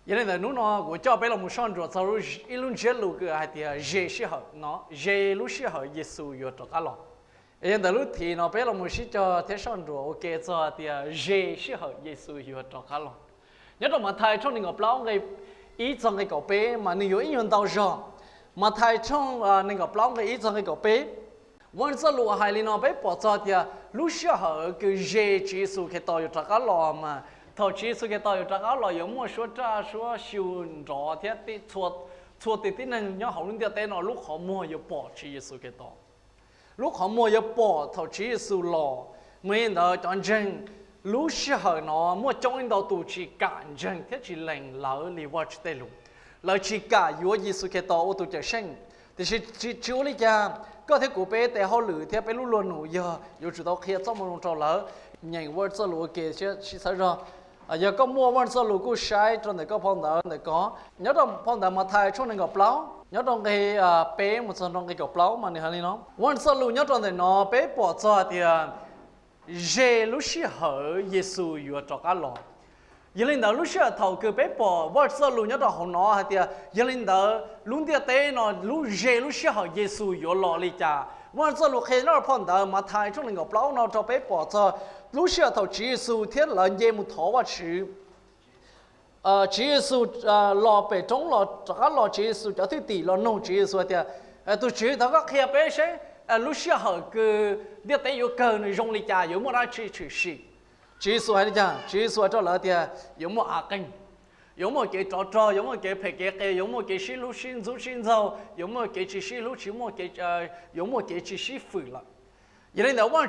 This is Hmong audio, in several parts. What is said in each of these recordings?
Yog li ntawd hnub no kuv coj peb los mus soj ntsuam txog ib lub ntsiab lus kws hais tias ze sij hawm no, ze lub sij hawm Yexus yuav rov qab los. Yog li ntawd lub thim no peb los mus sib cog thiab soj ntsuam ua ke txog tias ze sij hawm Yexus yuav rov qab los. Nyob rau Mathais tshooj nees nkaum plaub nqe ib txog nqe kaum peb mas nws yuav ib nyuag ntau zog. Mathais tshooj nees nkaum plaub nqe ib txog nqe kaum peb, Vaj Txwj Lus hais li no, peb pom txog tias lub sij hawm kws ze Tswv Yexus Khetos yuav rov qab los mas thaum Tswv Yexus Khetos yuav rov qab los yuav muaj suab raj suab xyu nrov thiab txhua tus tib neeg nyob hauv lub ntiaj teb no lub qhov muag yuav pom Tswv Yexus Khetos. Lub qhov muag yuav pom thaum Tswv Yexus los. Mas li ntawd cov ntseeg lub sij hawm no muaj coob ib ntau tus tsis kam ntseeg thiab tsis lees lawv li Vajtswv tej lus. Lawv tsis kam yuav Yexus Khetos ua tus Cawmseej. Tiam sis tsis ua li cas, koj thiab kuv peb tes hauj lwm thiab peb lub luag nus yog yuav tsum tau qhia txoj moo zoo rau lawv. Nyeem Vaj Txwj Lus ua ke sib txhawb zog. Yog koj muaj Vaj Txwj Lus kuj saib rau ntawm koj phau ntawv ntawm ko. Nyob rau phau ntawv Mathais tshooj nees nkaum plaub nyob rau nqe peb mus txog rau nqe kaum plaub mas nws hais li no. Vaj Txwj Lus nyob rau ntawm no peb pom txog tias ze lub sij hawm Yexus yuav rov qab los. Yog li ntawd lub sij hawm thaum kws peb pom Vaj Txwj Lus nyob rau hauv no hais tias yog li ntawd lub ntiaj teb no lub ze lub sij hawm Yexus yuav los li cas. Vaj Txwj Lus qhia nyob rau phau ntawv Mathais tshooj nees nkaum plaub no rau peb pom txog lub sij hawm thaum Tswv Yexus thiab lawv nce mus thov Vajtswv. Tswv Yexus los pem roob los rov qab los, Tswv Yexus cov thwj tim los nug Tswv Yexus tias, tus Tswv, thov koj qhia peb seb lub sij hawm kws ntiaj teb yuav kawg nws zoo li cas, yuav muaj dab tsi tshwm sim. Tswv Yexus hais li cas? Tswv Yexus hais rau lawv tias yuav muaj av qeeg, yuav muaj kev rov rog, yuav muaj kev phem kev qias, yuav muaj kev sib hlub sib ntxub sib ntxaug, yuav muaj kev tsis sib hlub, tsis muaj, yuav muaj kev tsis sib fwm lawm. Yog li ntawd Vaj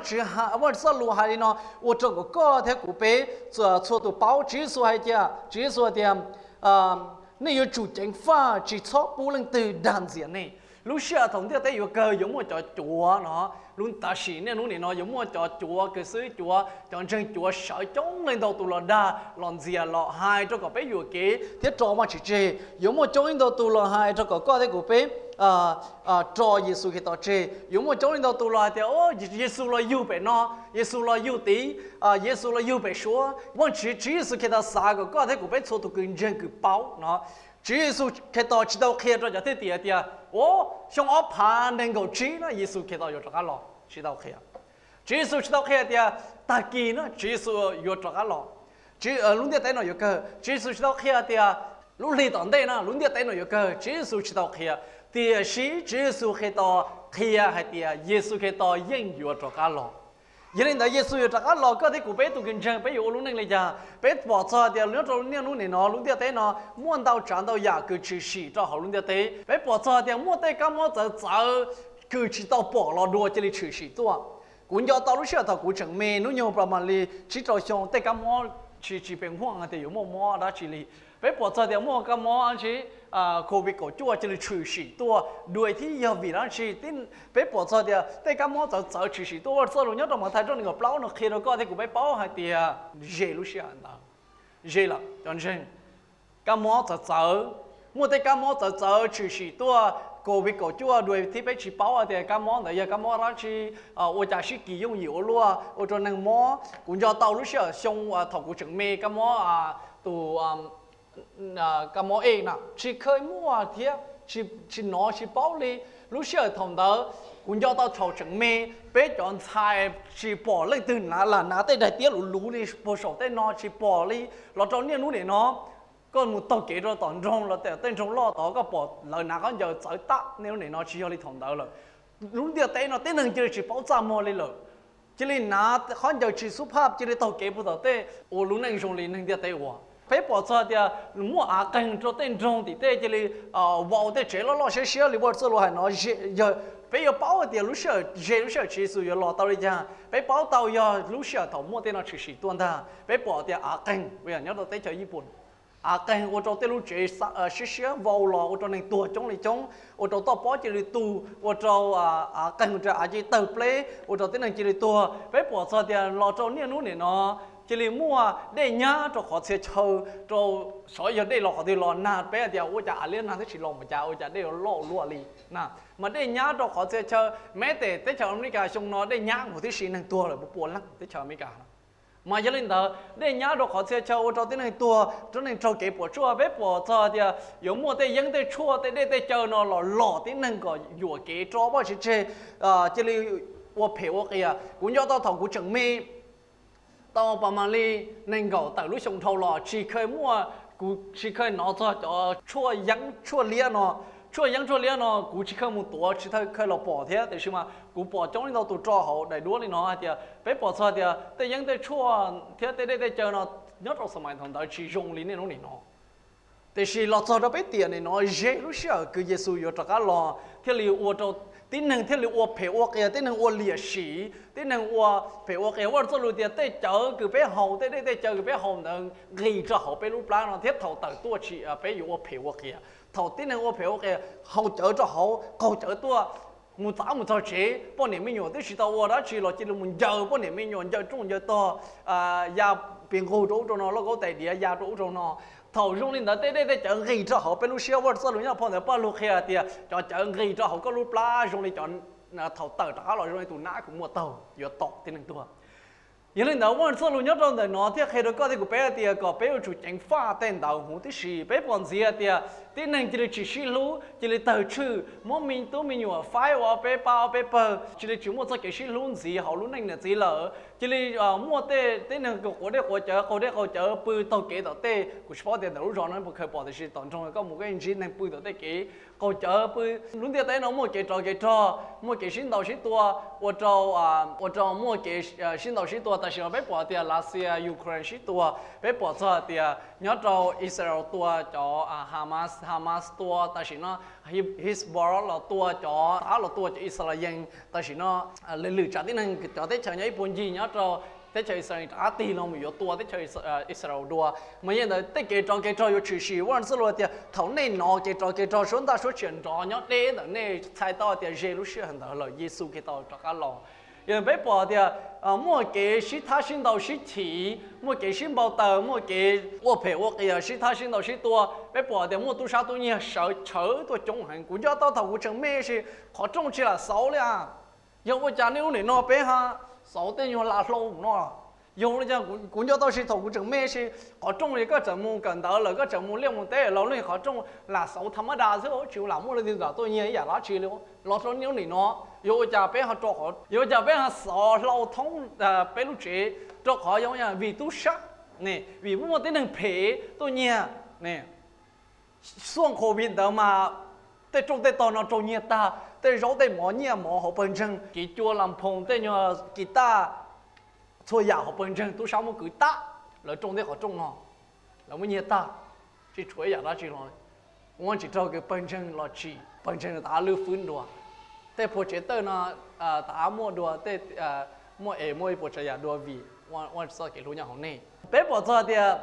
Txwj Lus hais li no ua rau kom koj thiab kuv peb txhua tus paub. Tswv Yexus hais tias, Tswv Yexus tias, nej yuav tsum ceev faj, tsis txhob pub leej twg dag ntxias nej. Lub sij hawm thaum ntiaj teb yuav kawg yuav muaj cov cuav no, lub tam sim niaj hnub nim no yuav muaj cov cuav kws xwb, cuav, cov ntseeg cuav sawv coob leej ntau tus los dag los ntxias los hais rau kom peb yuam kev thiab tso Vajtswv tseg. Yuav muaj coob ib ntau tus los hais rau kom koj thiab kuv peb tso Yexus Khetos tseg. Yuav muaj coob ib ntau tus los hais tias, Yexus los yug pem no, Yexus los yug tid, Yexus los yug pem suab. Vajtswv, Tswv Yexus Khetos xav kom koj thiab kuv peb txhua tus kws ntseeg kws paub no, Tswv Yexus Khetos tsis tau qhia rau cov thwj tim hais tias, ua, xyoo ob phav nees nkaum tsib no Yexus Khetos yuav rov qab los, tsis tau qhia. Tswv Yexus tsis tau qhia tias tag kis no Tswv Yexus yuav rov qab los, lub ntiaj teb no yuav kawg. Tswv Yexus tsis tau qhia tias lub hli tom ntej no lub ntiaj teb no yuav kawg. Tswv Yexus tsis tau qhia. Tiam sis Tswv Yexus Khetos qhia hais tias Yexus Khetos yeej yuav rov qab los. Yog li ntawd Yexus yuav rov qab los, koj thiab kuv peb tus kws ntseeg peb yuav ua lub neej li cas? Peb pom txog tias nyob rau niaj hnub nim no lub ntiaj teb no muaj ntau tsav ntau yam kws tshwm sim rau hauv lub ntiaj teb. Peb pom txog tias muaj tej kab mob txawv txawv kws tsis tau pom los dua cia li tshwm sim tuaj. Kuv nco tau lub sij hawm thaum kuv tseem me, hnub nyoog pam mam li tsib rau xyoo, tej kab mob tsis tsis pe huaj tias yuav muaj mob dab tsi li. Peb pom txog tias muaj kab mob dab tsi, Covid kaum cuaj cia li tshwm sim tuaj dua thiab, yog vim dab tsi? Peb pom txog tias tej kab mob txawv txawv tshwm sim tuaj. Vaj Txwj Lus nyob rau Mathais tshooj nees nkaum plaub no qhia rau koj thiab kuv peb paub hais tias ze lub sij hawm ntawd, ze lawm cov ntseeg. Kab mob txawv txawv, muaj tej kab mob txawv txawv tshwm sim tuaj, Covid kaum cuaj dua thiab, peb tsis paub tias kab mob ntawd yog kab mob dab tsi, ua cas sib kis yooj yim ua luaj ua rau neeg mob. Kuv nco tau lub sij hawm xyoo thaum kuv tseem me, kab mob, tus kab mob ej na tsis kheev muaj thiab tsis hnov tsis paub li. Lub sij hawm thaum ntawd kuv nco tau thaum tseem me, peb cov ntxhais tsis pom leej twg hnav, lam hnav tej daim tiab luv luv li puag saum tej no tsis pom li. Los rau niaj hnub nim no koj mus taug kev rau tom nroog los tej nroog loj tod koj pom lawv hnav khaub ncaws txawv tag. Niaj hnub nim no tsis yog li thaum ntawd lawm. Lub ntiaj teb no tib neeg cia li tsis paub txaj muag li lawm, cia li hnav khaub ncaws tsis xub phaj cia li taug kev puag tom tej ua lub neej zoo li neeg ntiaj teb ua. Peb pom txog tias muaj av qeeg rau tej nroog tim tej, cia li vau tej tsev loj loj siab siab li Vaj Txwj Lus hais no. Yog peb yuav paub tias lub sij hawm ze lub sij hawm Tswv Yexus yuav los tau li cas, peb paub tau yog lub sij hawm thaum muaj tej no tshwm sim tuaj ntag. Peb pom tias av qeeg nyob rau teb chaws Yiv Pum, av qeeg ua rau tej lub tsev siab siab vau los ua rau neeg tuag coob li coob, ua rau toj pob cia li tu, ua rau av qeeg ua rau av cia li tawg pleb ua rau tib neeg cia li tuag. Peb pom txog tias los rau niaj hnub nim no cia li muaj dej nyab rau qhov txhia chaw, rau xyov yog dej los qhov twg los nag. Peb hais tias ua cas av liab nag twb tsis los mas cas ua cas dej loj luaj li na. Mas dej nyab rau qhov txhia chaw, meb tes teb chaws Amelikas xyoo no dej nyab nkaus tib si neeg tuag lawm pua leej teb chaws Amelikas no. Mas yog li ntawd, dej nyab rau qhov txhia chaw ua rau tib neeg tuag, tib neeg raug kev puas tsuaj. Peb pom txog tias yuav muaj tej yeeb tej tshuaj, tej dej tej cawv no los lom tib neeg kom yuam kev rau Vajtswv tseg, cia li ua phem ua qias. Kuv nco tau thaum kuv tseem me, tau pas mam li nees nkaum tawm lub xyoo dhau los, tsis kheev muaj, kuv tsis kheev hnov txog cov tshuaj yeeb tshuaj liab no. Tshuaj yeeb tshuaj liab no kuv tsis kheev mus tuav, tsis kheev los pom thiab, tiam sis mas kuv pom coob leej ntau tus rau hauv daim duab li no hais tias peb pom txog tias tej yeeb tej tshuaj thiab tej dej tej cawv no nyob rau xas mais thaum ntawd tsis zoo li niaj hnub nim no. Tiam sis los txog rau peb tiam nim no, ze lub sij hawm kws Yexus yuav rov qab los thiaj li ua rau tib neeg thiaj li ua phem ua qias, tib neeg ua liam sim, tib neeg ua phem ua qias. Vaj Lug Txwj Lug tias tej cawv kws peb haus, tej dej tej cawv kws peb haus ntawd nqis rau hauv peb lub plab no, thiab thaum tawm tuaj tsis, peb yuav ua phem ua qias. Thaum tib neeg ua phem ua qias, haus cawv rau hauv, qaug cawv tuaj, mus txav mus txog tsev, poj niam me nyuam twb tsis tau ua dab tsi los cia li mus ncaws poj niam me nyuam, ncaws rooj ncaws tog, ya pis nqug rau ub rau no, lauj kaub tais diav ya rau ub rau no. Thaum zoo li ntawd tej dej tej cawv nqis rau hauv peb lub siab. Vaj Lug Txwj Lug nyob phau ntawd Paj Lug qhia tias cov cawv nqis rau hauv koj lub plab zoo li cov, thaum tawm rov qab los zoo li tus nab kws muaj taug yuav tom tib neeg tuag. Yog li ntawd Vaj Lug Txwj Lug nyob rau ntawm no thiaj qhia rau koj thiab kuv peb tias kom peb yuav tsum ceev faj tej ntawd huv tib si. Peb pom ntxiv tias tib neeg cia li tsis sib hlub, cia li tawg tswj, muab me tub me nyuam faib ua ob peb pab ob peb pawg, cia li tsis muaj txoj kev sib hlub ntxiv hauv lub neej niam txiv lawm. Cia li muaj tej tib neeg quav dej quav cawv, qaug dej qaug cawv pw taug kev tom tej, kuv tsis paub tias ntawm lub zos no puas kheev pom, tiam sis tom nroog koj mus koj ntsib neeg pw tom tej kev qaug cawv pw. Lub ntiaj teb no muaj kev rov kev rog, muaj kev sib ntaus sib tua, ua rau, ua rau muaj kev sib ntaus sib tua. Tam sim no peb pom tias Lav Xias Ukraine sib tua, peb pom txog tias nyob rau Israel tua cov Hamas, Hamas tua tam sim no, Hezbollah los tua cov, tab los tua cov Israel. Tam sim no lwm lwm tsam tib neeg cov teb chaws nyob ib puag ncig nyob rau teb chaws Israel rov qab tig los mus yuav tua teb chaws Israel dua. Mas yog li ntawd tej kev rov kev rog yuav tshwm sim. Vaj Lug Txwj Lug tias thaum nej hnov kev rov kev rog, suab ntaj suab tsiaj nrov nyob deb ntawm nej, txhais tau tias ze lub sij hawm ntawd lawm, Yexus Khetos rov qab los. Yog peb pom tias muaj kev sib thab sib ntaus sib chim, muaj kev sib npau taws, muaj kev ua phem ua qias, sib thab sib ntaus sib tua. Peb pom tias muaj tub sab tub nyiag sawv tshawv tuaj coob heev. Kuv nco tau thaum kuv tseem me sis qhov rooj tsis lam xauv li a. Yog ua cas niaj hnub nim no peb ho xauv tej nyuag lam hlau no? Yog li cas kuv nco tau sis thaum kuv tseem me sis qhov rooj, yog koj txawm mus kawm ntawv lawm, koj txawm mus liaj mus teb los lub qhov rooj lam xauv tham mab das xwb, tsis lam muaj leej twg kam tuaj nyiag ib yam dab tsi li. Los rau niaj hnub nim no, yog ua cas peb ho rau qhov, yog ua cas peb ho xauv hlau thoob peb lub tsev? Rau qhov yog vim tub sab, vim muaj tib neeg phem tuaj nyiag ne. Xuaj COVID ntawd mas tej rooj tej tog no raug nyiag tag, tej zaub tej mov nyiaj mov hauv pawg ntseeg, kiv cua las phoos, tej nyuag kiv taj, txhua yam hauv pawg ntseeg tub sab muab kwv tag, lawv rooj tej qhov rooj no lawv muab nyiag tag, tsis tshuav ib yam dab tsi los. Vaj Tswv raug kws pawg ntseeg los tsim, pawg ntseeg tas lwj fwb dua. Tej phuag tsev tawj no tas muaj dua, tej muaj es muaj ib puas tsav yam dua vim Vaj Tswv txoj kev hlub nyob hauv nej. Peb pom txog tias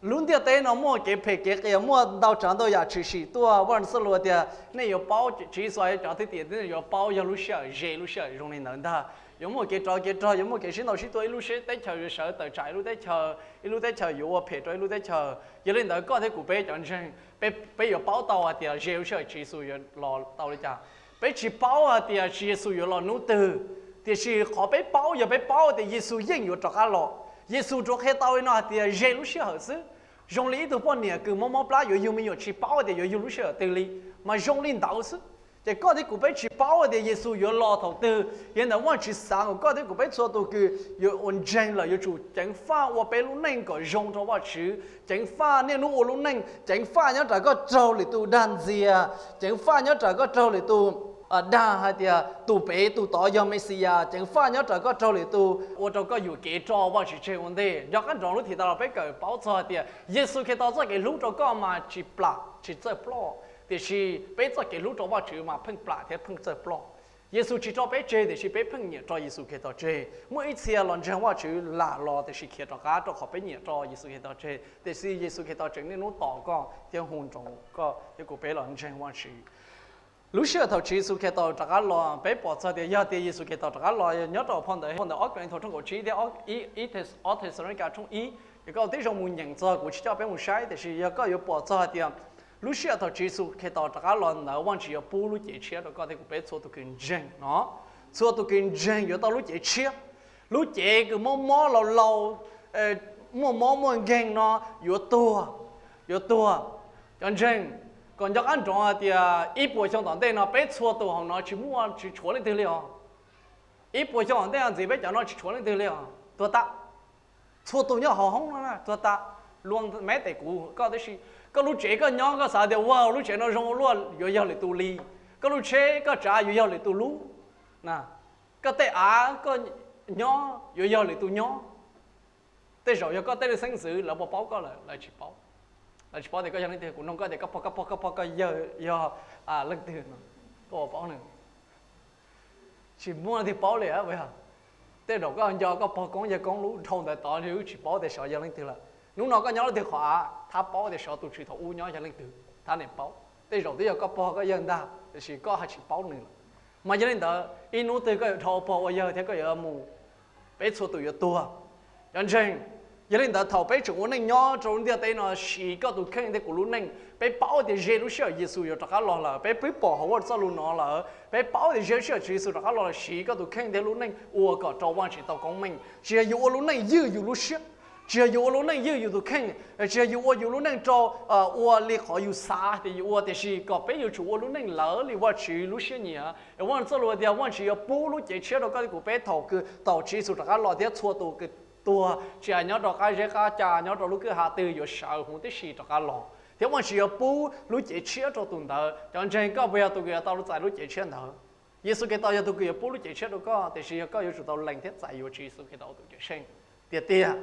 lub ntiaj teb no muaj kev phem kev qias, muaj ntau tsav ntau yam tshwm sim tuaj. Vaj Tswv Txwj Lug tias nej yuav paub, Tswv Yexus hais cov thwj tim nej yuav paub yog lub sij hawm ze lub sij hawm zoo li ntawd ntag. Yuav muaj kev rov kev rog, yuav muaj kev sib ntaus sib tua, ib lub teb chaws yuav sawv tawm tsam ib lub teb chaws, ib lub teb chaws yuav ua phem rau ib lub teb chaws. Yog li ntawd koj thiab kuv peb cov ntseeg, peb yuav paub tau hais tias ze lub sij hawm Tswv Yexus yuav los tau li cas. Peb tsis paub hais tias Tswv Yexus yuav los hnub twg, tiam sis qhov peb paub yog peb paub tias Yexus yeej yuav rov qab los. Yexus tsuas qhia tau li no hais tias ze lub sij hawm xwb. Zoo li ib tug poj niam kws mob mob plab yuav yug me nyuam tsis paub tias yuav yug lub sij hawm twg li, mas zoo li ntawd xwb. Ces koj thiab kuv peb tsis paub tias Yexus yuav los thaum twg, yog li ntawd Vaj Tswv xav kom koj thiab kuv peb txhua tus kws yuav ua ntseeg lawm yuav tsum ceev faj ua peb lub neej kom zoo rau Vaj Tswv, ceev faj niaj hnub ua lub neej, ceev faj nyob raws koj raug lwm tus dag ntxias, ceev faj nyob raws koj raug lwm tus dag hais tias tus pem tus tod yog Mexiyas, ceev faj nyob raws koj raug lwm tus ua rau koj yuam kev rau Vaj Tswv tseg ua ntej. Nco qab nrov lub thim tas los peb kawm paub txog hais tias Yexus Khetos txoj kev hlub rau koj mas tsis plam tsis txawj ploj, tiam sis peb txoj kev hlub rau Vaj Tswv mas pheej plam thiab pheej txawj ploj. Yexus tsis tso peb tseg tiam sis peb pheej nyiam tso Yexus Khetos tseg. Muaj ib txhia los ntseeg Vaj Tswv lam los tiam sis khiav rov qab rau qhov peb nyiam tso Yexus Khetos tseg, tiam sis Yexus Khetos tseem niaj hnub tos koj thiab hu nroo koj thiab kuv peb los ntseeg Vaj Tswv. Lub sij hawm thaum Tswv Yexus Khetos rov qab los, peb pom txog tias yog tias Yexus Khetos rov qab los, nyob rau phau ntawv, phau ntawv ob Kauleethaus tshooj kaum tsib thiab ib, ib, ib Thexalaunikavs tshooj ib. Yog koj tib zoo mus nyeem txog, kuv tsis coj peb mus saib, tiam sis yog koj yuav pom txog hais tias lub sij hawm thaum Tswv Yexus Khetos rov qab los ntawd Vaj Tswv yuav pub lub cev tshiab rau koj thiab kuv peb txhua tus kws ntseeg no. Txhua tus kws ntseeg yuav tau lub cev tshiab. Lub cev kws mob mob laus laus, muaj mob muaj nkeeg no yuav tuag, yuav tuag. Cov ntseeg, kom nco qab nrov hais tias ib puas xyoo tom ntej no peb txhua tus hauv no tsis muaj, tsis tshuav leej twg li os. Ib puas xyoo tom ntej ntxiv peb cov no tsis tshuav leej twg li os, tuag tas. Txhua tus nyob hauv hoob no tuag tas. Luag meb tes kuv koj tib si, koj lub tsev koj nyob koj xav tias ua lub tsev no zoo ua luaj yuav yog lwm tus li, koj lub tsheb koj tsav yuav yog lwm tus lub, koj tej av koj nyob yuav yog lwm tus nyob. Tej zaum yog koj tej lub xeeb ntxwv lawv puas paub koj lawm, lawv tsis paub. Lawv tsis paub tias koj yog leej twg. Kuv nug koj tias koj pog, koj pog, koj pog, koj yawg yog leej twg no, koj puas paub nws? Tsis muaj leej twg paub li. Tej zaum koj nco koj pog koob yawg koob lub dhau ntawd tod wb tsis paub tias xyov yog leej twg lawm. Hnub no koj nyob leej twg qhov av, thab paub tias xyov tus tswv thaum ub nyob yog leej twg, thab niam paub. Tej zaum twb yog koj pog koj yawg ntag, tiam sis koj haj tsis paub nws lawm. Mas yog li ntawd ib hnub twg koj yuav dhau ua pog ua yawg thiab koj yuav mus, peb txhua tus yuav tuag. Cov ntseeg, yog li ntawd thaum peb tseem ua neej nyob rau lub ntiaj teb no siv koj tus kheej thiab kuv lub neej, peb paub tias ze lub sij hawm Yexus yuav rov qab los lawm, peb twb pom hauv Vajtswv txoj lus no lawm, peb paub tias ze lub sij hawm Tswv Yexus rov qab los lawm, siv koj tus kheej thiab lub neej ua kom rau Vajtswv tau koob meej. Tsis yog yus ua lub neej ywj yus lub siab, tsis yog yus ua lub neej ywj yus tus kheej, tsis yog yus ua yus lub neej rau ua li qhov yus xav tias yus ua, tiam sis kom peb yuav tsum ua lub neej lawv li Vajtswv lub siab nyiam. Vajtswv txoj lus tias Vajtswv yuav pub lub cev tshiab rau koj thiab kuv peb thaum kws, thaum Tswv Yexus rov qab los thiab txhua tus kws tuag, tsis hais nyob rau qab zeb qab ca, nyob rau lub kwj ha twg yuav sawv huv tib si rov qab los thiab Vajtswv yuav pub lub cev tshiab rau tus ntawd. Cov ntseeg, koj puas yog tus kws yuav tau txais lub cev tshiab ntawd? Yexus Khetos yog tus kws yuav pub lub cev tshiab rau koj, tiam sis yog koj yuav tsum tau lees thiab txais yuav Tswv Yexus Khetos tus cawm seej tiag tiag.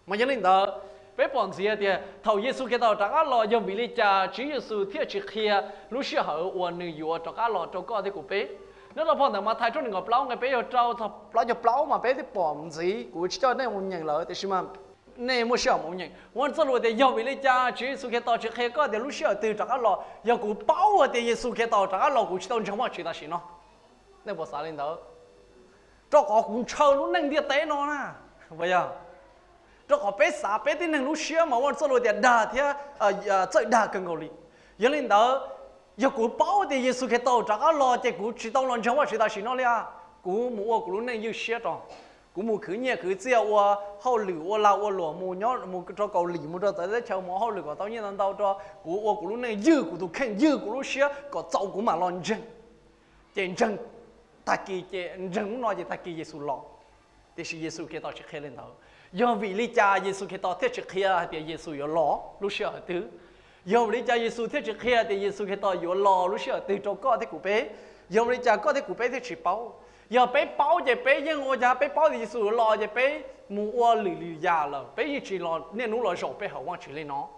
Mas yog li ntawd, peb pom ntxiv tias thaum Yexus Khetos rov qab los yog vim li cas Tswv Yexus thiaj tsis qhia lub sij hawm uas nws yuav rov qab los rau koj thiab kuv peb? Nyob rau phau ntawv Mathais tshooj nees nkaum plaub nqe peb caug rau plaub caug plaub mas peb twb pom ntxiv, kuv tsis coj nej mus nyeem lawm, tiam sis mas nej muaj sij hawm mus nyeem. Vajtswv txoj lus tias yog vim li cas Tswv Yexus Khetos tsis qhia koj tias lub sij hawm twg rov qab los? Yog kuv paub tias Yexus Khetos rov qab los kuv tsis tau ntseeg Vajtswv tam sim no. Nej puas xav li ntawd? Rau qhov kuv ntshaw lub neej ntiaj teb no na. Yog rau qhov peb xav peb tib neeg lub siab mas Vajtswv txoj lus tias dag thiab txawj dag kawg nkaus li. Yog li ntawd, yog kuv paub tias Yexus Khetos rov qab los ces kuv tsis tau los ntseeg Vajtswv tam sim no li. Kuv mus ua kuv lub neej ywj siab rau, kuv mus khwv nyiaj khwv txiaj ua hauj lwm ua lag ua luam mus nyob mus rau Kaus Lim mus rau txawv teb chaws mus ua hauj lwm kom tau nyiaj ntau ntau rau, kuv ua kuv lub neej ywj kuv tus kheej ywj kuv lub siab kom txaus kuv mam los ntseeg. Ces ntseeg, tag kis ces ntseeg hnub no ces tag kis Yexus los. Tiam sis Yexus Khetos tsis qhia li ntawd. Yog vim li cas Yexus Khetos thiaj tsis qhia hais tias Yexus yuav los lub sij hawm twg? Yog vim li cas Yexus thiaj tsis qhia tias Yexus Khetos yuav los lub sij hawm twg rau koj thiab kuv peb? Yog vim li cas koj thiab kuv peb thiaj tsis paub? Yog peb paub ces peb yeej ua cas peb paub tias Yexus yuav los ces peb mus ua lwm lwm yam lawm, peb yeej tsis los niaj hnub los zaum pe hawm Vajtswv li no.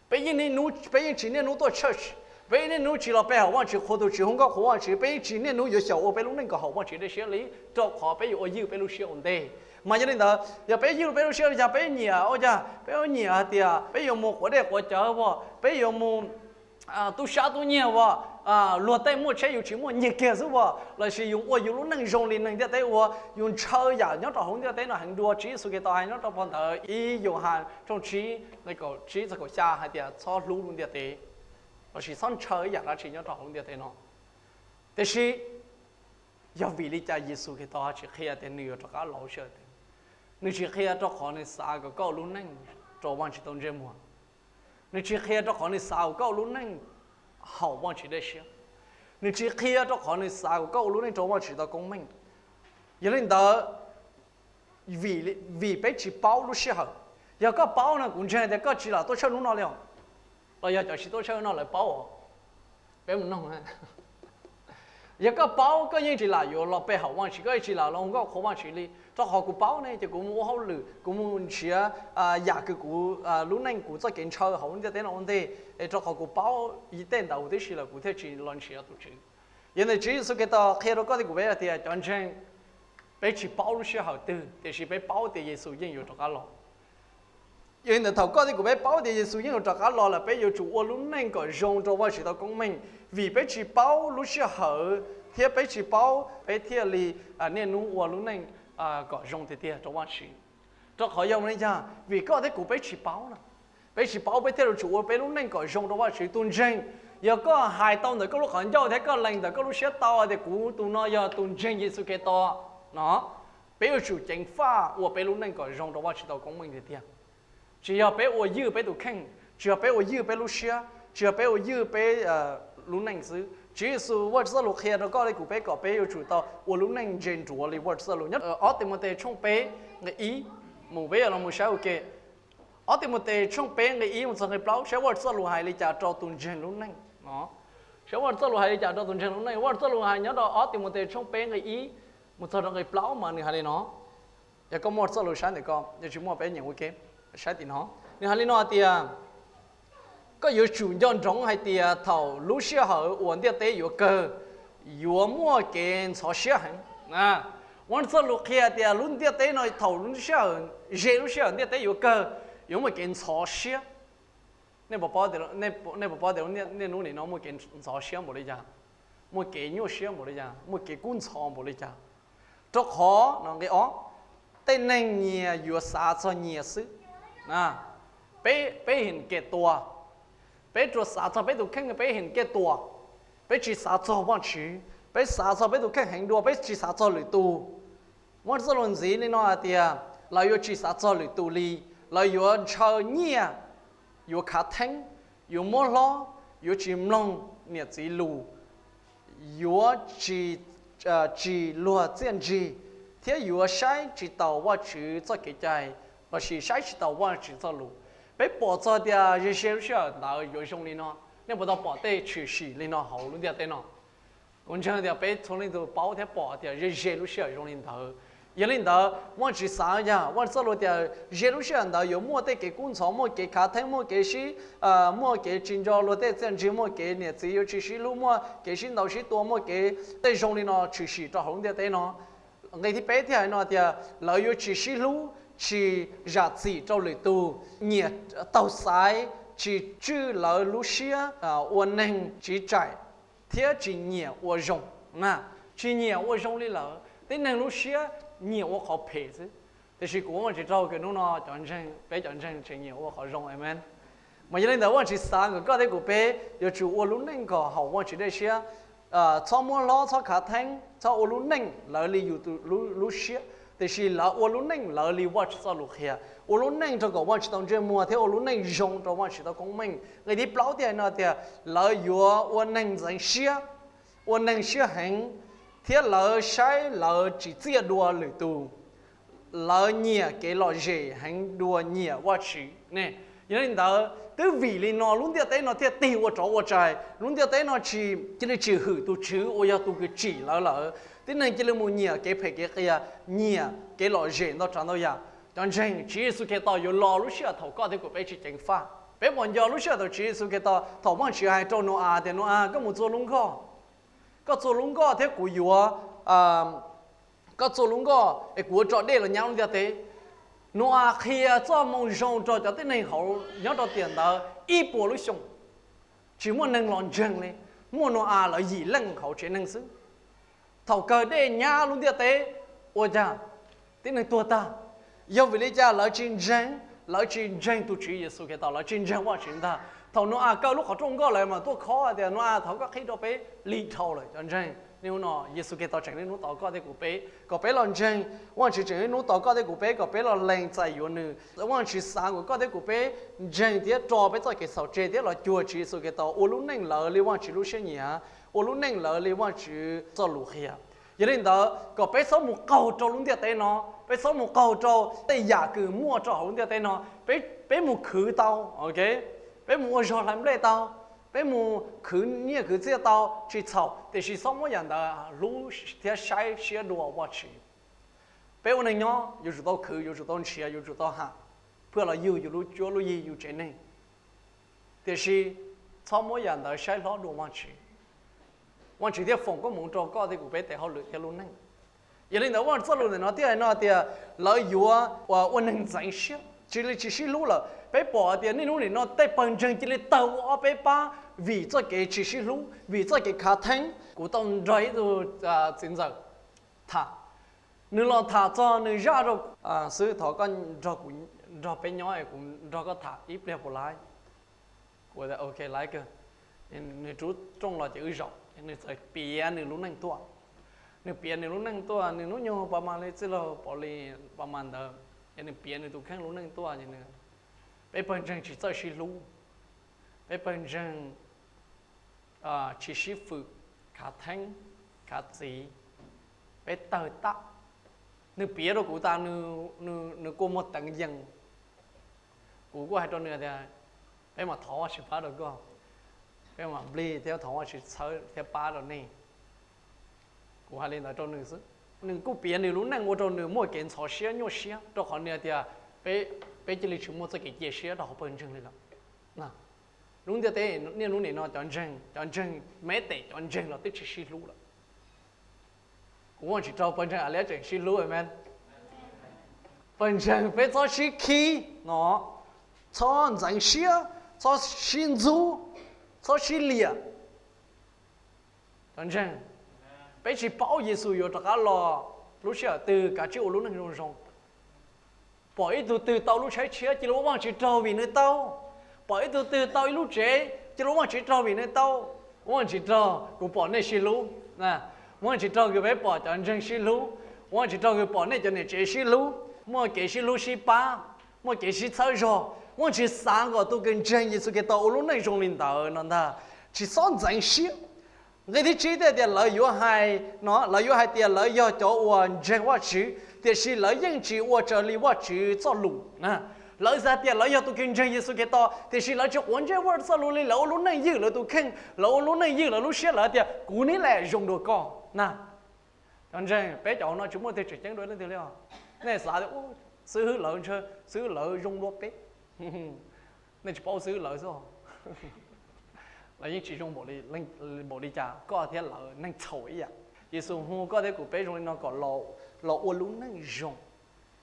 Peb yeej niaj hnub, peb yeej tsis niaj hnub tuaj church, peb yeej niaj hnub tsis los pe hawm Vajtswv, qhuas tus Tswv, hu nkauj qhuas Vajtswv, peb yeej tsis niaj hnub yuav xyaum ua peb lub neej kom haum Vajtswv dej siab li, rau qhov peb yuav ua ywj peb lub siab ua ntej. Mas yog li ntawd, yog peb ywj peb lub siab li cas, peb nyiam ua cas, peb nyiam hais tias peb yuav mus quav dej quav cawv as, peb yuav mus tub sab tub nyiag as, luag tej muaj tsheb yus tsis muaj, nyiag kiag xwb as, lossis yus ua yus lub neej zoo li neeg ntiaj teb ua, yus ntshaw yam nyob rau hauv ntiaj teb no heev dua. Tswv Yexus Khetos hais nyob rau phau ntawv ib Yauhas tshooj tsib nqe kaum tsib txog kaum xya hais tias txhob hlub lub ntiaj teb, lossis txhob ntshaw ib yam dab tsi nyob rau hauv lub ntiaj teb no. Tiam sis yog vim li cas Yexus Khetos tsis qhia tias nws yuav rov qab los lub sij hawm twg? Nws tsis qhia rau qhov nws xav kom koj ua lub neej rau Vajtswv tau ntsej muag. Nws tsis qhia rau qhov nws xav kom koj ua lub neej haum Vajtswv dej siab. Nws tsis qhia rau qhov nws xav kom koj ua lub neej rau Vajtswv tau koob meej. Yog li ntawd, vim peb tsis paub lub sij hawm. Yog koj paub no kuv ntseeg tias koj tsis lam tuaj tshawj hnub no li os, los yog cov tsis tuaj tshawj hnub no lawv paub os. Peb mus noog. Yog koj paub koj yeej tsis lam yuav los pe hawm Vajtswv, koj yeej tsis lam los hu nkauj qhuas Vajtswv li. Rau qhov kuv paub ne ces kuv mus ua hauj lwm, kuv mus nrhiav yam kws kuv lub neej kuv txoj kev ntshaw hauv lub ntiaj teb no ua ntej, es rau qhov kuv paub tej ntawd huv tib si lawm kuv thiaj tsis los nrhiav tus Tswv. Yog ntawd Tswv Yexus Khetos qhia rau koj thiab kuv peb tias cov ntseeg, peb tsis paub lub sij hawm twg tiam sis peb paub tias Yexus yeej yuav rov qab los. Yog li ntawd thaum koj thiab kuv peb paub tias Yexus yeej yuav rov qab los lawm, peb yuav tsum ua lub neej kom zoo rau Vajtswv tau koob meej, vim peb tsis paub lub sij hawm thiab peb tsis paub peb thiaj li niaj hnub ua lub neej kom zoo tiag tiag rau Vajtswv. Rau qhov yog li cas? Vim koj thiab kuv peb tsis paub no, peb tsis paub peb thiaj yuav tsum ua peb lub neej kom zoo rau Vajtswv. Tus ntseeg, yog koj hais tau ntawm koj lub qhov ncauj thiab koj lees ntawm koj lub siab tau tias kuv tus no yog tus ntseeg Yexus Khetos no, Peb yuav tsum ceev faj ua peb lub neej kom zoo rau Vajtswv tau koob meej tiag tiag. Tsis yog peb ua ywj peb tus kheej, tsis yog peb ua ywj peb lub siab, tsis yog peb ua ywj peb lub neej xwb. Tswv Yexus, Vajtswv txoj lus qhia rau koj thiab kuv peb kom peb yuav tsum tau ua lub neej ntse nruav li Vajtswv txoj lus. Nyob ob Timautes tshooj peb nqe ib mus, peb yuav los mus saib ua ke. Ob Timautes tshooj peb nqe ib mus txog nqe plaub, saib Vajtswv txoj lus hais li cas rau tus ntseeg lub neej no. Saib Vajtswv txoj lus hais li cas rau tus ntseeg lub neej. Vajtswv txoj lus hais nyob rau ob Timautes tshooj peb nqe ib mus txog rau nqe plaub mas nws hais li no. Yog koj muaj txoj lus saib ntawm koj, yog tsis muaj peb nyeem ua ke. Saib tim no, nws hais li no tias, koj yuav tsum nco ntsoov hais tias thaum lub sij hawm uas ntiaj teb yuav kawg, yuav muaj kev ntxhov siab heev. Vajtswv txoj lus qhia tias lub ntiaj teb no thaum lub sij hawm, ze lub sij hawm ntiaj teb yuav kawg, yuav muaj kev ntxhov siab. Nej puas paub tias niaj hnub nim no muaj kev ntxhov siab npaum li cas, muaj kev nyuaj siab npaum li cas, muaj kev kub ntxhov npaum li cas? Rau qhov no, nqe ob, tej neeg nyias yuav xav txog nyias xwb. Peb, peb heev kev tuag, peb tsuas xav txog peb tus kheej, peb heev kev tuag, peb tsis xav txog Vajtswv, peb xav txog peb tus kheej heev dua, peb tsis xav txog lwm tus. Muaj txoj lus ntxiv li no hais tias lawv yuav tsis xav txog lwm tus li, lawv yuav ntshaw nyiaj, yuav khav theeb, yuav muab hlob, yuav tsis mloog niam txiv lus, yuav tsis, tsis luag txiaj ntsig, thiab yuav saib tsis taus Vajtswv txoj kev cai, lossis saib tsis taus Vajtswv txoj lus. Peb pom txog tias ze ze lub sij hawm ntawd yuav zoo li no. Nej puas tau pom tej tshwm sim li no hauv lub ntiaj teb no? Kuv ntseeg tias peb txhua leej txhua tus paub thiab pom tias ze ze lub sij hawm zoo li ntawd. Yog li ntawd, Vajtswv xav yog Vajtswv txoj lus tias ze lub sij hawm ntawd yuav muaj tej kev kub ntxhov, muaj kev khav theeb, muaj kev sib, muaj kev tsis nco luag tej txiaj ntsig, muaj kev niam txiv yuav tsis sib hlub, muaj kev sib ntaus sib tua, muaj kev tej zoo li no tshwm sim rau hauv lub ntiaj teb no. Nqe thib peb thiaj hais no tias lawv yuav tsis sib hlub, tsis zam txim rau lwm tus, nyiam taug xaiv, tsis tswj lawv lub siab, ua neeg tsiv tsaim, thiab tsis nyiam ua zoo. Tsis nyiam ua zoo li lawm, tib neeg lub siab nyiam ua qhov phem xwb. Tiam sis kuv ua tsis raug kws hnub no cov ntseeg, peb cov ntseeg tseem nyiam ua qhov zoo. Amen. Mas yog li ntawd Vajtswv xav kom koj thiab kuv peb yuav tsum ua lub neej kom haum Vajtswv dej siab. Txhob muab hlob, txhob khav theeb, txhob ua lub neej lawv li yus lub siab, tiam sis lawv ua lub neej lawv li Vajtswv txoj lus qhia, ua lub neej rau kom Vajtswv tau ntsej muag thiab ua lub neej zoo rau Vajtswv tau koob meej. Nqe thib plaub thiaj hais no tias lawv yuav ua neeg ntxeev siab, ua neeg siab heev, thiab lawv saib lawv tsis txiaj dua lwm tus. Lawv nyiam kev lom zem heev dua nyiam Vajtswv ne. Yog li ntawd, twb vim li no lub ntiaj teb no thiaj tig ua rov ua rais. Lub ntiaj teb no tsis, cia li tsis hwm tus Tswv uas yog tus kws tsim lawv lawm. Tib neeg cia li mus nyiam kev phem kev qias, nyiam kev lom zem ntau tsav ntau yam. Cov ntseeg, Tswv Yexus Khetos yuav los lub sij hawm thaum koj thiab kuv peb tsis ceev faj. Peb puas nco lub sij hawm thaum Tswv Yexus Khetos, thaum Vajtswv hais rau Nau-as tias, Nau-as, koj mus txua lub nkoj. Koj txua lub nkoj thiab kuv yuav, koj txua lub nkoj es kuv yuav tso dej los nyab lub ntiaj teb. Nau-as qhia txoj moo zoo rau cov tib neeg hauv nyob rau tiam ntawd ib puas lub xyoo. Tsis muaj neeg los ntseeg li, muaj Nau-as lawv yim leej hauv tsev neeg xwb. Thaum kawg dej nyab lub ntiaj teb, ua cas tib neeg tuag tag? Yog vim li cas lawv tsis ntseeg? Lawv tsis ntseeg tus Tswv Yexus Khetos, lawv tsis ntseeg Vajtswv ntag. Thaum Nau-as kaw lub qhov rooj nkoj lawm mas tuaj khob tias, Nau-as, thov koj qhib rau peb, lig dhau lawm. Cov ntseeg, niaj hnub no Yexus Khetos tseem niaj hnub tos koj thiab kuv peb kom peb los ntseeg. Vajtswv tseem niaj hnub tos koj thiab kuv peb kom peb los lees txais yuav nws. Vajtswv xav kom koj thiab kuv peb ntseeg thiab rau peb txoj kev txhaum tseg thiab los cuag Tswv Yexus Khetos, ua lub neej lawv li Vajtswv lub siab nyiam, ua lub neej lawv li Vajtswv txoj lus qhia. Yog li ntawd, kom peb txhob mus qaug rau lub ntiaj teb no, peb txhob mus qaug rau tej yam kws muaj rau hauv lub ntiaj teb no. Peb mus khwv tau, peb mus ua zog hlais nplej tau, peb mus khwv nyiaj khwv txiaj tau, tsis txhaum, tiam sis txhob muab yam ntawd hlub thiab saib siab dua Vajtswv. Peb ua neeg nyob yuav tsum tau khwv, yuav tsum tau nrhiav, yuav tsum tau ham, phaj los yug yus lub cuab lub yig, yus tsev neeg. Tiam sis txhob muab yam ntawd saib hlob dua Vajtswv. Vajtswv thiaj foom koob hmoov rau koj thiab kuv peb tes hauj lwm thiab lub neej. Yog li ntawd, Vajtswv txoj lus ntawm no thiaj hais no tias lawv yuav ua neeg ntxeev siab, cia li tsis sib hlub lawm. Peb pom tias niaj hnub nim no tej pawg ntseeg cia li tawg ua ob peb pab vim txoj kev tsis sib hlub, vim txoj kev khav theeb. Kuv tau nrog ib tug txiv ntxawm tham, nws los tham txog nws zaj rau xwb. Thov koj nrog peb nyob es kuv nrog koj tham ib pliag puas laib? Kuv tias ok, laib kawg. Nws rub rooj los ces wb zaum, nws txawm piav nws lub neej tuaj. Nws piav nws lub neej tuaj, nws hnub nyoog pa mas li txij laug Pov Lis pa mas ntawd, ces nws piav nws tus kheej lub neej tuaj ces nws, peb pawg ntseeg tsis txawj sib hlub, peb pawg ntseeg tsis sib fwm, khav theeb, khav txiv, peb tawg tag. Nws piav rau kuv tas, nws kua muag teev yees. Kuv kuj hais rau nws tias, peb mam thov Vajtswv pab rau koj, peb mam nplig thiab thov Vajtswv txhawb thiab pab rau nej. Kuv hais li ntawd rau nws xwb. Nws kuj piav nws lub neej ua rau nws muaj kev ntxhov siab nyuaj siab, rau qhov nws hais tias, peb cia li tsis muaj txoj kev cia siab rau hauv pawg ntseeg li lawm. Lub ntiaj teb niaj hnub nim no cov ntseeg, cov ntseeg, me tes cov ntseeg los twb tsis sib hlub lawm. Kuv ua tsis raug pawg ntseeg a liab tseem sib hlub, amen. Pawg ntseeg peb txhob sib khib no, txhob ntxeev siab, txhob sib ntxub, txhob sib liam. Cov ntseeg, peb tsis paub Yexus yuav rov qab los lub sij hawm twg, kav tsij ua lub neej zoo zoo. Pom ib tug twg tau lub tshaib tshiab, cia li ua Vajtswv tsaug vim nws tau. Pom ib tug twg tau ib lub tsev, cia li ua Vajtswv tsaug vim nws tau. Ua Vajtswv tsaug kuv pom nej sib hlub. Ua Vajtswv tsaug kws peb pom cov ntseeg sib hlub. Ua Vajtswv tsaug kws pom nej cov niam tsev sib hlub, muaj kev sib hlub sib pab, muaj kev sib txhawb zog. Ua Vajtswv xav kom tus kws ntseeg Yexus Khetos ua lub neej zoo li ntawd no ntag, tsis txhob ntxeev siab. Nqe thib tsib thiaj tias lawv yuav hais no, lawv yuav hais tias lawv yog cov uas ntseeg Vajtswv, tiam sis lawv yeej tsis ua raws li Vajtswv txoj lus. Lawv xav tias lawv yog tus kws ntseeg Yexus Khetos, tiam sis lawv tsis quav ntsej Vajtswv txoj lus li, lawv ua lub neej ywj lawv tus kheej, lawv ua lub neej ywj lawv lub siab, lawv tias kuv nib lam zoo dua koj na. Cov ntseeg, peb cov hauv no tsis muaj leej twg tseem ceeb dua leej twg li os. Nej xav tias xib hwb lawv ntshe xib hwb lawv zoo dua peb. Nej tsis paub xib hwb lawv xwb. Lawv yeej tsis zoo npaum li cas, koj thiab lawv neej txhaum ib yam. Yexus hu koj thiab kuv peb zoo li no kom los ua lub neej zoo,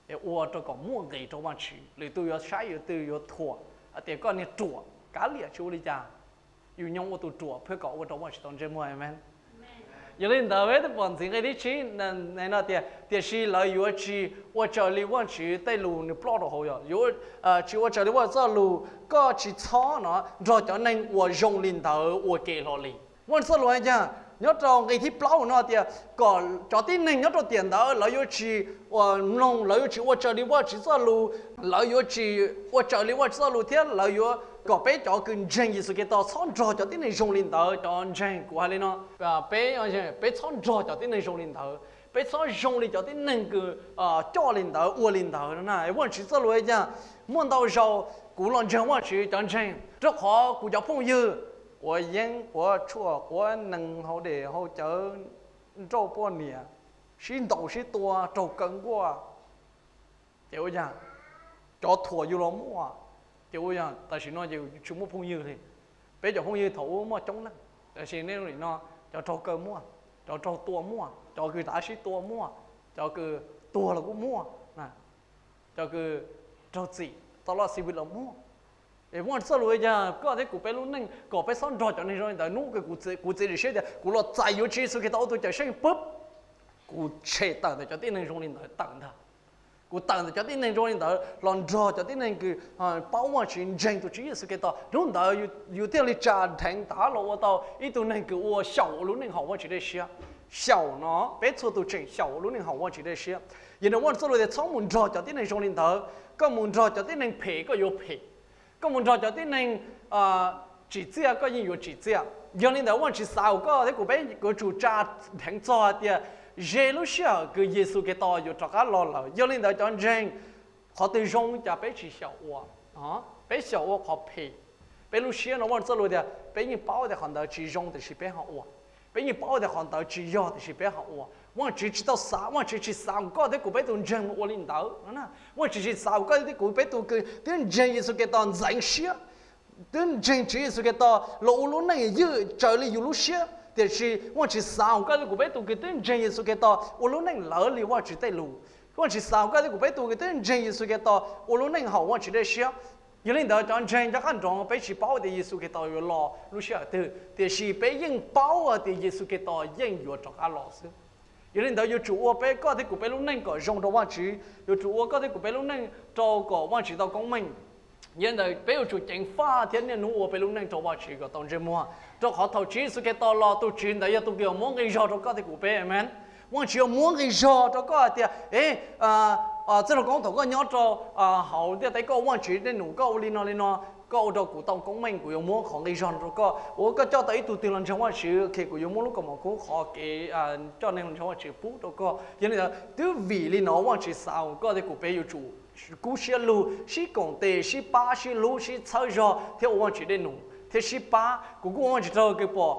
es ua rau kom muaj nqis rau Vajtswv. Lwm tus yuav saib, lwm tus yuav thuam hais tias koj niag ruam, kav liam, tsis ua li cas. Yus nyob ua tus ruam pheej kom ua rau Vajtswv tau ntsej muag, amen. Yog li ntawd peb twb pom ntxiv nqe thib tsib no tias, tiam sis lawv yuav tsis ua raws li Vajtswv tej lus nws ploj rau hauv, yog yuav tsis ua raws li Vajtswv txoj lus, koj tsis txhob no nrog cov neeg uas zoo li ntawd ua ke hlo li. Vajtswv txoj lus hais tias nyob rau nqe thib plaub no tias kom cov tib neeg nyob rau tiam ntawd lawv yuav tsis mloog, lawv yuav tsis ua raws li Vajtswv txoj lus, lawv yuav tsis ua raws li Vajtswv txoj lus thiab lawv yuav kom peb cov kws ntseeg Yexus Khetos txhob nrog cov tib neeg zoo li ntawd. Cov ntseeg, kuv hais li no, peb, peb txhob nrog cov tib neeg zoo li ntawd, peb txhob zoo li cov tib neeg kws coj li ntawd ua li ntawd no na. Vajtswv txoj lus hais tias muaj ntau zaus kuv los ntseeg Vajtswv, cov ntseeg, rau qhov kuv cov phooj ywg quav yeeb quav tshuaj quav nees hauv dej hauv cawv, nrauj poj niam, sib ntaus sib tua raug kaw nkuaj. Ces ua cas cov thuam yus los muaj, ces ua cas tam sim no ces tsis muaj phooj ywg li. Peb cov phooj ywg thaum ub muaj coob leej, tam sim no cov raug kaw muaj, cov raug tua muaj, cov kws tav sib tua muaj, cov kws tuag los kuj muaj, cov kws raug txim tau laj xi vi los muaj. Es Vajtswv txoj lus yog koj thiab kuv peb lub neej kom peb txhob nrog cov neeg zoo li ntawd. Hnub kws kuv txiav txim siab tias kuv los txais yuav Tswv Yexus Khetos ua tus Cawmseej puab, kuv tshem tawm ntawm cov tib neeg zoo li ntawd tawm ntag. Kuv tawm ntawm cov tib neeg zoo li ntawd los nrog cov tib neeg kws paub Vajtswv, ntseeg tus Tswv Yexus Khetos. Hnub ntawd yus thiaj li tsa dheev tav los ua tau ib tug neeg kws ua xyaum ua lub neej haum Vajtswv dej siab. Xyaum no peb txhua tus tseem xyaum ua lub neej haum Vajtswv dej siab. Yog li ntawd Vajtswv txoj lus tias txhob mus nrog cov tib neeg zoo li ntawd. Koj mus nrog cov tib neeg phem koj yuav phem, koj mus nrog cov tib neeg tsim txiaj koj yeej yuav tsim txiaj. Yog li ntawd Vajtswv xav kom koj thiab kuv peb yuav tsum tsa dheev txog hais tias ze lub sij hawm kws Yexus Khetos yuav rov qab los lawm. Yog li ntawd cov ntseeg, qhov twg zoo cas peb tsis xyaum ua, peb xyaum ua qhov phem. Peb lub siab no Vajtswv txoj lus tias peb yeej paub tias qhov ntawd tsis zoo tiam sis peb ho ua. Peb yeej paub tias qhov ntawd tsis yog tiam sis peb ho ua. Vajtswv tsis tau xav, Vajtswv tsis xav kom koj thiab kuv peb tus ntseeg mus ua li ntawd no na. Vajtswv tsis xav kom koj thiab kuv peb tus kws twb ntseeg Yexus Khetos ntxeev siab, twb ntseeg Tswv Yexus Khetos los ua lub neej ywj raws li yus lub siab. Tiam sis Vajtswv xav kom koj thiab kuv peb tus kws twb ntseeg Yexus Khetos ua lub neej lawv li Vajtswv tej lus. Vajtswv xav kom koj thiab kuv peb tus kws twb ntseeg Yexus Khetos ua lub neej haum Vajtswv dej siab. Yog li ntawd cov ntseeg, nco qab nroo, peb tsis paub tias Yexus Khetos yuav los lub sij hawm twg, tiam sis peb yeej paub tias Yexus Khetos yeej yuav rov qab los xwb. Yog li ntawd yuav tsum ua peb, koj thiab kuv peb lub neej kom zoo rau Vajtswv, yuav tsum ua koj thiab kuv peb lub neej rau kom Vajtswv tau koob meej. Yog li ntawd peb yuav tsum ceev faj thiab niaj hnub ua peb lub neej rau Vajtswv kom tau ntsej muag, rau qhov thaum Tswv Yexus Khetos los, tus Tswv ntawd yog tus kws muab nqi zog rau koj thiab kuv peb, amen. Vajtswv yuav muab nqi zog rau koj hais tias, e, txwj laug Koob, thaum koj nyob rau hauv ntiaj teb koj ua Vajtswv dej num, koj ua li no li no, koj ua rau kuv tau koob meej, kuv yuav muab qhov nqi zog no rau koj. Ua koj coj tau ib tug twg los ntseeg Vajtswv, kuv yuav muab lub kaus mom kub qhov kev coj neeg los ntseeg Vajtswv pub rau koj. Yog li ntawd twb vim li no Vajtswv xav kom koj thiab kuv peb yuav tsum kub siab lug, sib koom tes, sib pab, sib hlub, sib txhawb zog thiab ua Vajtswv dej num thiab sib pab. Kuv kuj ua Vajtswv rau kws pom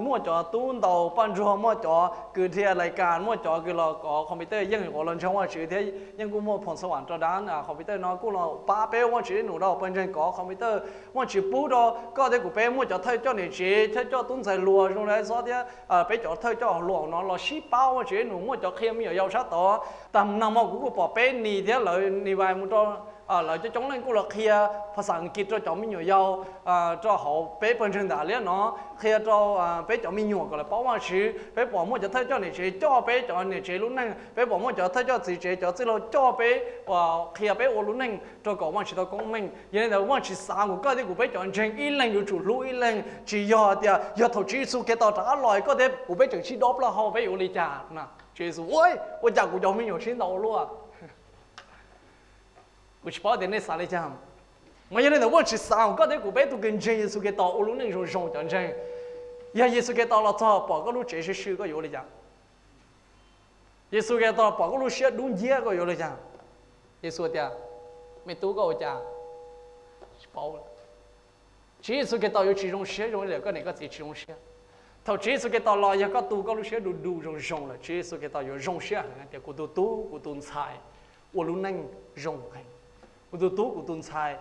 muaj cov tub ntaus paj ntsuag, muaj cov kws dhia lais kas, muaj cov kws los kov computer, yeej yuav los ntseeg Vajtswv thiab yeej kuj muaj phoom xav vam rau dab computer no kuj los pab peb ua Vajtswv dej num rau pawg ntseeg kov computer. Vajtswv pub rau koj thiab kuv peb muaj cov thawj coj niam tsev, thawj coj tub ntxhais hluas zoo li Xob thiab peb cov thawj coj hluas no los sib pab ua Vajtswv dej num, muaj cov qhia me nyuam yaus sab tod. Tag nag hmo kuv kuj pom peb Nis thiab lawv Nis Vais mus rau lawv coob coob leej kuj los qhia phas xas Askiv rau cov me nyuam yaus rau hauv peb pawg ntseeg ntawm liab no, qhia rau peb cov me nyuam kom lawv paub Vajtswv. Peb pom muaj cov thawj coj niam tsev coj peb cov niam tsev lub neej, peb pom muaj cov thawj coj txiv tsev, cov txwj laug coj peb, qhia peb ua lub neej rau kom Vajtswv tau koob meej. Yog li ntawd Vajtswv xav kom koj thiab kuv peb cov ntseeg ib leeg yuav tsum hlub ib leeg. Tsis yog tias yog thaum Tswv Yexus Khetos rov qab los koj thiab kuv peb tseem sib dob plaub hau peb yuav ua li cas? Tswv Yexus, ua cas kuv cov me nyuam sib ntaus ua luaj? Kuv tsis paub tias nej xav li cas. Mas yog li ntawd Vajtswv xav kom koj thiab kuv peb tug kws ntseeg Yexus Khetos ua lub neej zoo zoo cov ntseeg. Yog Yexus Khetos los txog pom koj lub tsev sib sw koj yuav ua li cas? Yexus Khetos pom koj lub siab dub nciab koj yuav ua li cas? Yexus tias, me tub, koj ua cas? Tsis paub. Tswv Yexus Khetos yuav tsis zoo siab zoo li koj niam koj txiv tsis zoo siab. Thaum Tswv Yexus Khetos los yog koj tu koj lub siab du du zoo zoo lawm, Tswv Yexus Khetos yuav zoo siab heev tias kuv tus tub kuv tus ntxhais ua lub neej zoo heev, kuv tus tub kuv tus ntxhais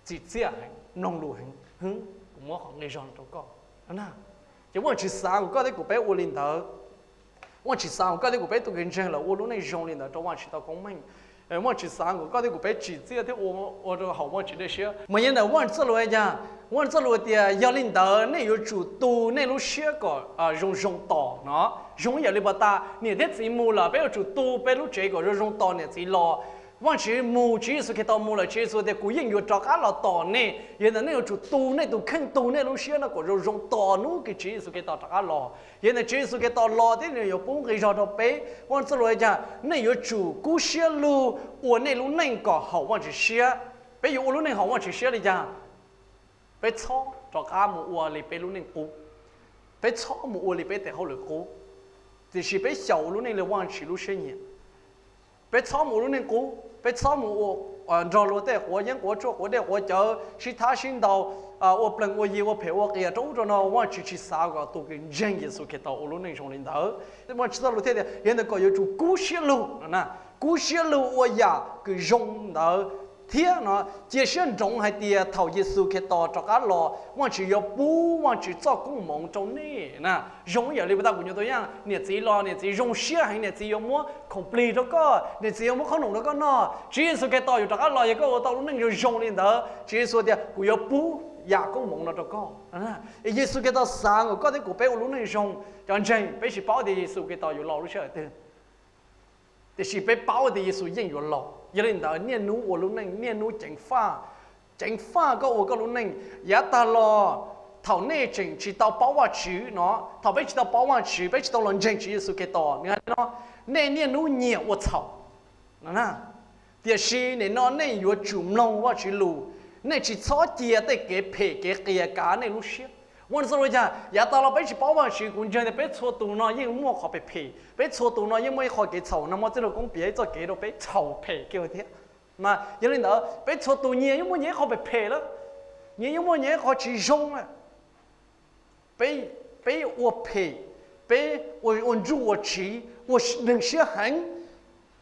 tsim txiaj heev, mloog lus heev, hwb, kuv muab qhov nqi zog rau koj. Ces Vajtswv xav kom koj thiab kuv peb ua li ntawd. Vajtswv xav kom koj thiab kuv peb tug kws ntseeg lawm ua lub neej zoo li ntawd rau Vajtswv tau koob meej. Vajtswv xav kom koj thiab kuv peb tsim txiaj thiab ua rau haum Vajtswv dej siab. Mas yog li ntawd Vajtswv txoj lus tias, Vajtswv txoj lus tias yog li ntawd nej yuav tsum tu nej lub siab kom zoo zoo tos no. Zoo ib yam li pas tas niam thiab txiv mus lawm peb yuav tsum tu peb lub tsev kom zoo zoo tos niam txiv los. Vajtswv mus, Tswv Yexus Khetos mus lawm, Tswv Yexus tias kuv yeej yuav rov qab los tos nej. Yog li ntawd nej yuav tsum tu nej tus kheej, tu nej lub siab no kom zoo zoo tos hnub kws Tswv Yexus Khetos rov qab los. Yog li ntawd Tswv Yexus Khetos los thiab nws yuav pub nqi zog rau peb. Vajtswv txoj lus tias nej yuav tsum kub siab lug ua nej lub neej kom haum Vajtswv siab. Peb yuav ua lub neej haum Vajtswv siab li cas? Peb txhob rov qab mus ua li peb lub neej qub. Peb txhob mus ua li peb tes hauj lwm qub, tiam sis peb xyaum ua lub neej li Vajtswv lub siab nyiam. Peb txhob mus ua lub neej qub, peb txhob mus ua nrog luag tej quav yeeb quav tshuaj quav dej quav cawv, sib thab sib ntaus, ua plees ua yi, ua phem ua qias rau ub rau no. Vajtswv tsis xav kom tus kws ntseeg Yexus Khetos ua lub neej zoo li ntawd. Vajtswv txoj lus thiaj tias yog li ntawd kom yuav tsum kub siab lug, kub siab lug ua yam kws zoo ntawd thiab no. Cia siab ntsoov hais tias thaum Yexus Khetos rov qab los Vajtswv yuav pub Vajtswv txoj koob hmoov rau nej na. Zoo ib yam li pas tas kuv nyuam tus yaj, niam txiv los niam txiv zoo siab heev, niam txiv yuav muab khoom plig rau koj, niam txiv yuav muab qhob noom rau koj noj. Tswv Yexus Khetos yuav rov qab los yog koj ua tau lub neej zoo zoo li ntawd, Tswv Yexus tias kuv yuav pub yam koob hmoov no rau koj. Yexus Khetos xav kom koj thiab kuv peb ua lub neej zoo. Cov ntseeg, peb tsis paub tias Yexus Khetos yuav los lub sij hawm twg, tiam sis peb paub tias Yexus yeej yuav los. Yog li ntawd niaj hnub ua lub neej, niaj hnub ceev faj, ceev faj koj ua koj lub neej. Yav tag los thaum nej tseem tsis tau paub Vajtswv no, thaum peb tsis tau paub Vajtswv, peb tsis tau los ntseeg Tswv Yexus Khetos, nws hais no, nej niaj hnub nyiam ua txhaum. Tiam sis nim no nej yuav tsum mloog Vajtswv lus, nej tsis txhob cia tej kev phem kev qias kav nej lub siab. Vajtswv txoj lus tias yav tas los peb tsis paub Vajtswv, kuv ntseeg tias peb txhua tus no yeej muaj qhov phem phem, peb txhua tus no yeej muaj ib qho kev txhaum. Nag hmo txwj laug Koob piav ib txoj kev rau peb txhaum phem kiag thiab. Mas yog li ntawd peb txhua tus nyias yeej muaj nyias ib qho phem phem lawm, nyias yeej muaj nyias ib qho tsis zoo lawm. Peb, peb ua phem, peb ua, ua ntsuj ua tsiv, ua neeg siab heev.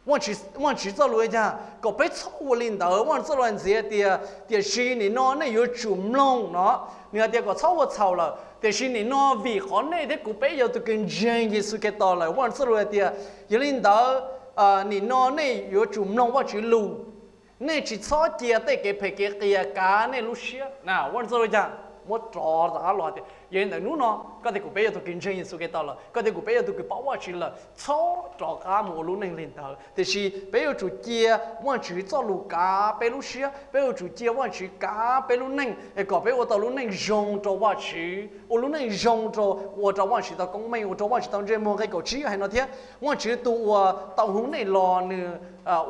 Vajtswv txoj lus tias kom peb txhob ua li ntawd. Vajtswv txoj lus ntxiv tias tiam sis nim no nej yuav tsum mloog no. Nws hais tias kom txhob ua txhaum lawm, tiam sis nim no vim qhov nej thiab kuv peb yog tus kws ntseeg Yexus Khetos lawm, Vajtswv txoj lus hais tias yog li ntawd nim no nej yuav tsum mloog Vajtswv lus, nej tsis txhob cia tej kev phem kev qias kav nej lub siab. Vajtswv txoj lus tias muab rov rov qab los tias, yog li ntawd hnub no koj thiab kuv peb yog tus kws ntseeg Yexus Khetos lawm, koj thiab kuv peb yog tus kws paub Vajtswv lawm, txhob rov qab mus ua lub neej li ntawd. Tiam sis peb yuav tsum cia Vajtswv txoj lus kav peb lub siab, peb yuav tsum cia Vajtswv kav peb lub neej es kom peb ua tau lub neej zoo rau Vajtswv, ua lub neej zoo rau, ua rau Vajtswv tau koob meej, ua rau Vajtswv tau ntsej muag. Nqe kaum tsib hais no thiab, Vajtswv tus uas tau hu nej los nws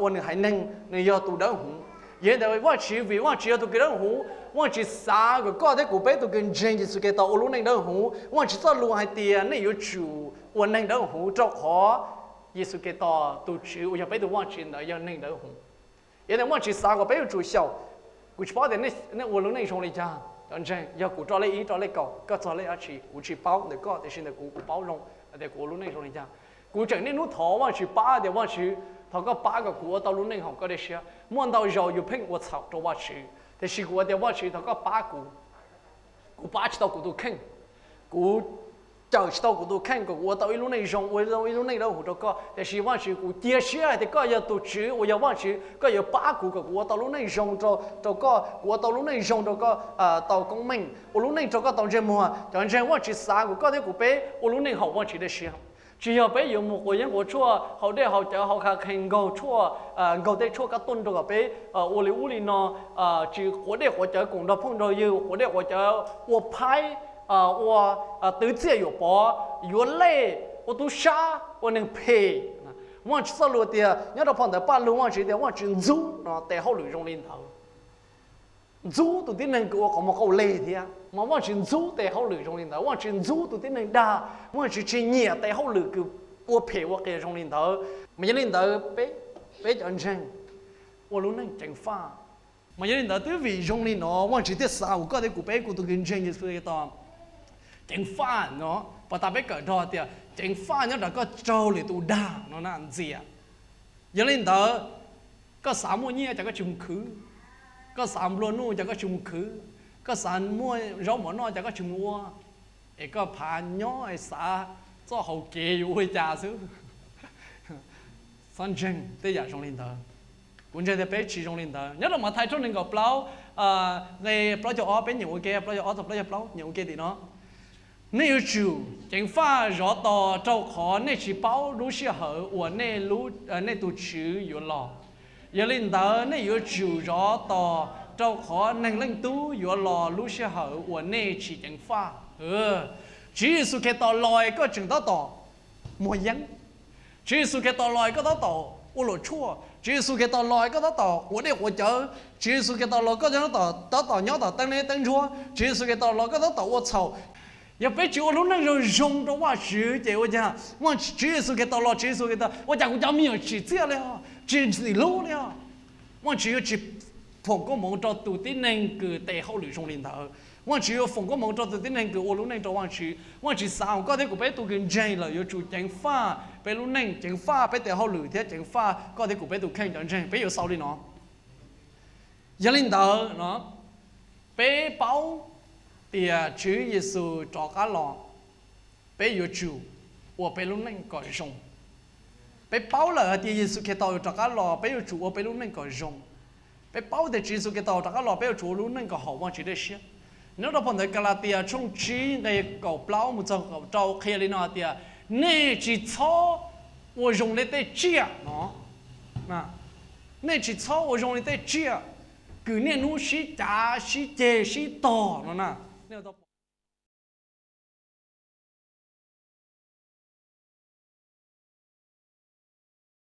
ua nws haiv neeg, nws yog tus dawb huv. Yog li ntawd Vajtswv, vim Vajtswv yog tus kws dawb huv, Vajtswv xav kom koj thiab kuv peb tus kws ntseeg Yexus Khetos ua lub neej dawb huv. Vajtswv txoj lus hais tias nej yuav tsum ua neeg dawb huv rau qhov Yexus Khetos tus Tswv uas yog peb tus Vajtswv ntawd yog neeg dawb huv. Yog li ntawd Vajtswv xav kom peb yuav tsum xyaum. Kuv tsis paub tias nej ua lub neej zoo li cas, cov ntseeg, yog kuv rau lej ib rau lej kaum, koj txog lej dab tsi kuv tsis paub ntawm koj, tiam sis ntawm kuv, kuv paub zoo hais tias kuv ua lub neej zoo li cas. Kuv tseem niaj hnub thov Vajtswv pab tias Vajtswv, thov koj pab kom kuv ua tau lub neej haum koj dej siab. Muaj ntau zaus yus pheej ua txhaum rau Vajtswv, tiam sis kuv ua tias Vajtswv thov koj pab kuv, kuv pab tsis tau kuv tus kheej, kuv cawm tsis tau kuv tus kheej kom kuv ua tau ib lub neej zoo, ua tau ib lub neej dawb huv rau koj. Tiam sis Vajtswv, kuv cia siab hais tias koj yog tus Tswv uas yog Vajtswv, koj yuav pab kuv kom kuv ua tau lub neej zoo rau, rau koj, kuv ua tau lub neej zoo rau koj tau koob meej, ua lub neej rau koj tau ntsej muag. Cov ntseeg, Vajtswv xav kom koj thiab kuv peb ua lub neej haum Vajtswv dej siab. Tsis yog peb yuav mus quav yeeb quav tshuaj, haus dej haus cawv, haus kha qhees, nkaug tshuaj, nkaug tej tshuaj kab tooj rau kom peb ua li ub li no, tsis quav dej quav cawv koom nrog phooj nrog ywg, quav dej quav cawv ua phaib, ua twv txiaj yuam pov, yuav lej, ua tub sab, ua neeg phem. Vajtswv txoj lus tias nyob rau phau ntawv Pajlug, Vajtswv tias Vajtswv ntxub no tes hauj lwm zoo li ntawd. Ntxub tus tib neeg kws ua qhov muag qauj leg thiab, mas Vajtswv ntxub tes hauj lwm zoo li ntawd. Vajtswv ntxub tus tib neeg dag, Vajtswv tsis nyiam tes hauj lwm kws ua phem ua qias zoo li ntawd. Mas yog li ntawd peb, peb cov ntseeg ua lub neej ceev faj. Mas yog li ntawd twb vim zoo li no Vajtswv thiaj xav kom koj thiab kuv peb, kuv tus kws ntseeg Yexus Khetos, ceev faj no. Pas tas peb kawm nrog tias ceev faj nyob rau koj raug lwm tus dag no na ntxias. Yog li ntawd, koj xav muaj nyiaj ces koj tsis mus khwv, koj xav nplua nuj ces koj tsis mus khwv, koj xav muaj zaub mov noj ces koj tsis mus ua, es koj phav nyob es xav txoj hauv kev yuav ua li cas xwb. Txhob ntseeg tej yam zoo li ntawd. Kuv ntseeg tias peb tsis zoo li ntawd. Nyob rau Mathais tshooj nees nkaum plaub, nqe plaub caug ob, peb nyeem ua ke, plaub caug ob txog plaub caug plaub, nyeem ua ke tim no. Nej yuav tsum ceev faj zov tos, rau qhov nej tsis paub lub sij hawm uas nej tus Tswv yuav los. Yog li ntawd nej yuav tsum zov tos, rau qhov Neeg Leej Tub yuav los lub sij hawm uas nej tsis ceev faj. Tswv Yexus Khetos los koj tseem tab tom muag yeeb. Tswv Yexus Khetos los koj tab tom ua luam tshuaj. Tswv Yexus Khetos los koj tab tom quav dej quav cawv. Tswv Yexus Khetos los koj tab tom nyob tom teeb leb teeb ntsuab. Tswv Yexus Khetos los koj tab tom ua txhaum. Yog peb tsis ua lub neej zoo zoo rau Vajtswv ces ua cas Tswv Yexus Khetos los, Tswv Yexus Khetos, ua cas kuv cov me nyuam tsim txiaj li os, tsis ntxim hlub li os? Vajtswv yuav tsis foom koob hmoov rau tus tib neeg kws tes hauj lwm zoo li ntawd. Vajtswv yuav foom koob hmoov rau tus tib neeg kws ua lub neej rau Vajtswv. Vajtswv xav kom koj thiab kuv peb tus kws ntseeg lawm yuav tsum ceev faj peb lub neej, ceev faj peb tes hauj lwm thiab ceev faj koj thiab kuv peb tus kheej. Cov ntseeg, peb yuav xaus li no. Yog li ntawd no, peb paub tias Tswv Yexus rov qab los, peb yuav tsum ua peb lub neej kom zoo. Peb paub lawm hais tias Yexus Khetos yuav rov qab los, peb yuav tsum ua peb lub neej kom zoo. Peb paub tias Tswv Yexus Khetos rov qab los, peb yuav tsum ua lub neej kom haum Vajtswv dej siab. Nyob rau phau ntawv Kalatias tshooj tsib nqe kaum plaub mus txog kaum rau qhia li no hais tias, nej tsis txhob ua zoo li tej tsiaj no. Nej tsis txhob ua zoo li tej tsiaj kws niaj hnub sib cav sib ceg sib tog no na.